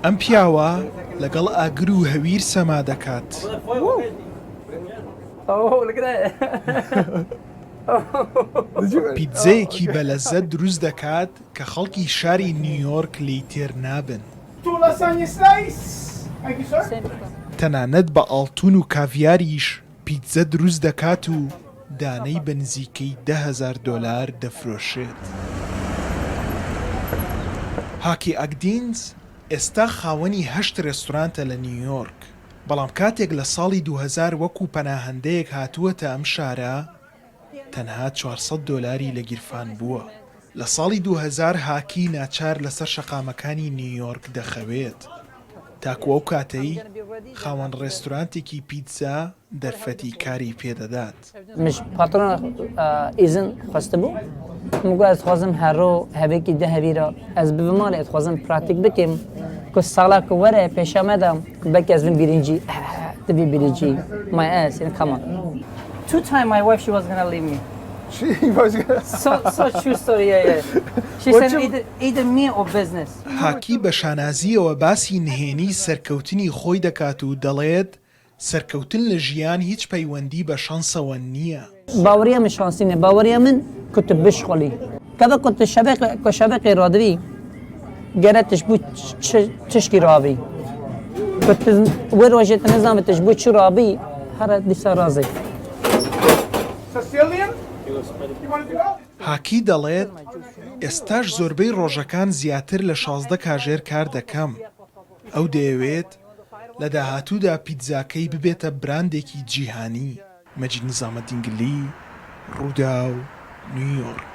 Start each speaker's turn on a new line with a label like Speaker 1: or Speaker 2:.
Speaker 1: ئەم پیاوە لەگەڵ ئاگر و هەویر سەما دەکات. پیتزەیەکی بەلەزەت دروست دەکات کە خەڵکی شاری نیویۆرک لێی تێر نابن. تەنانەت بە ئاڵتون و کاڤیاریش پیتزە دروست دەکات و دانەی بە نزیکەی 10,000 دۆلار دەفرۆشێت. هاکی ئاکدینز ئێستا خاوەنی هەشت رێستورانتە لە نیویۆرک، بەڵام کاتێک لە ساڵی 2000 وەکو پەناهەندەیەک هاتووەتە ئەم شارە، تەنها 400 دۆلاری لە گیرفان بووە. لە ساڵی 2000 هاکی ناچار لەسەر شەقامەکانی نیویۆرک دەخەوێت، تاکو ئەو کاتەی خاوەن رێستورانتێکی پیتزا دەرفەتی کاری پێدەدات.
Speaker 2: من ژ پاترۆن ئیزن خواستبوو من گوت ئەز دخوازم هەر ڕۆ هەڤێکی دە هەڤیرا ئەز بڤم ماڵێ ئەز دخوازم پراتیک بکەم کو ساڵا کو وەرە پێشا مەدا بەکی ئەز بم بیرینجی تبی بیرینجی my ass you know come on two time my wife she was gonna leave me
Speaker 3: She was gonna
Speaker 2: so so true story yeah yeah she
Speaker 3: What
Speaker 2: said
Speaker 3: you-
Speaker 2: either either me or business
Speaker 1: هاکی بە شانازییەوە باسی نهێنی سەرکەوتنی خۆی دەکات و دەڵێت، سەرکەوتن لە ژیان هیچ پەیوەندی بە شەنسەوە نییە.
Speaker 2: باوەریە من شانسی نیە باوەریە من کو تو بشخولی کەبە کو تو شەبەق کو شەبەقی رادبی گەرە تش بو چ تشکی رابی کو تو وێ رۆژێ تو نزانبی تش بو چ رابی هەرە دیسا رازی.
Speaker 1: هاکی دەڵێت، ئێستاش زۆربەی رۆژەکان زیاتر لە 16 کاژێر کار دەکەم. ئەو دەیەوێت لە داهاتوودا پیتزاکەی ببێتە براندێکی جیهانی. مەجید نیزامەدینگلی، رووداو، نیویۆرک.